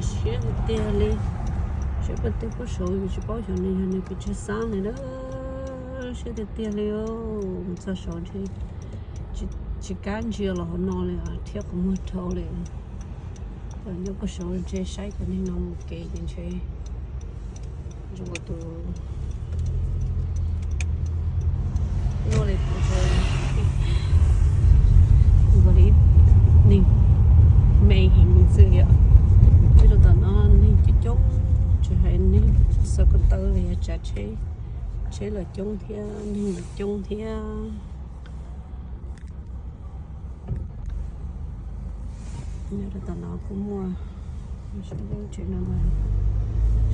Siab tiag tiag li. Saib puag tej puag saud yus tsis paub xyov nws yog nws pes tsawg xab li na. Siab tiag tiag li. Mus txog saud ntshe tsis kam ntsia los hauv no li, rhiab qhov muag dhau li. Nyob puag saud ntshe saib cov neeg no mus kev ces ntshe zoo ua tus luaj li, nkaus li neeg me heev li xwb yom. Nyob rau tom no neeg coob coob, tsis hais neeg xov ko taw los yog tsav tsheb, tsheb los coob thiab neeg los coob thiab. Nyob rau tom no kuj muaj, tsev no mas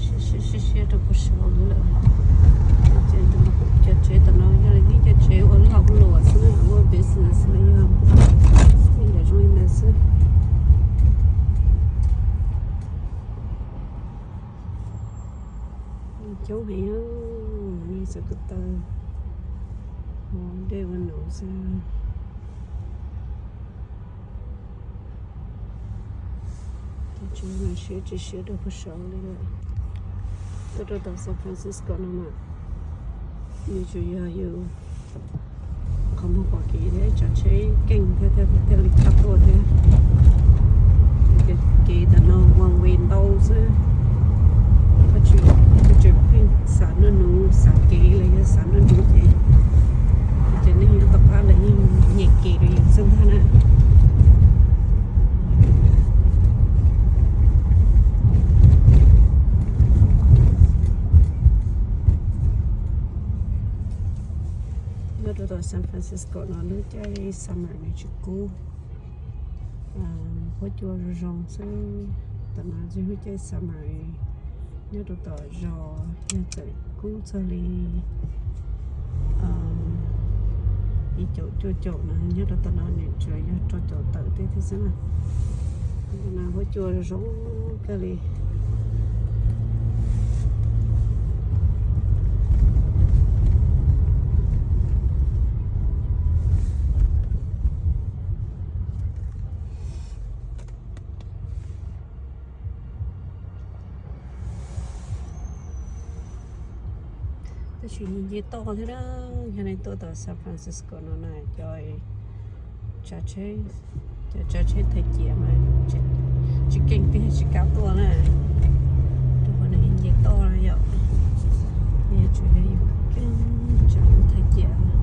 siab siab siab rau puag saud lawm. Cov tsev tom no yog li tib cov tsev ua lag ua luam xwb, ua business los yog ib yam zoo li ntawd xwb. Coob heev, neeg xov ko taw ua dej ua num xwb. Cov tsev mas siab tsis siab rau puag saud li lawm. Tuaj rau tom San Francisco no mas nws tsuas yog yus qhov muag pom kev thiab tsav tsheb keej thiab thiaj li tshaj tuaj thiab. Kev tom no one way ntau xwb. Koj tsis, koj tsis pheej xav noj nub xav kev los yog xav noj nub ces, ces neeg nyob tom qab lawv yeej nyem kev rau yus xwb ntag na. Nyob rau tom San Francisco no lub caij summer nws tsis kub, huab cua zoo zoo xwb. Tom no lub caij summer nyob rau tom zos yog txawm kub txog li ib caum cuaj caum no, nyob rau tom no nws tsuas yog rau caum tawm tej thiab xwb na. Tom no huab cua zoo kawg li. Tab sis nce toj thiab na, yog nej tuaj tom San Francisco no na cov tsav tsheb, cov tsav tsheb thaiv ciam mas tsis keej tiag tsis kam tuaj na, rau qhov nws nce toj na yom. Nws tsuas yog yus keej tsav thaiv ciam.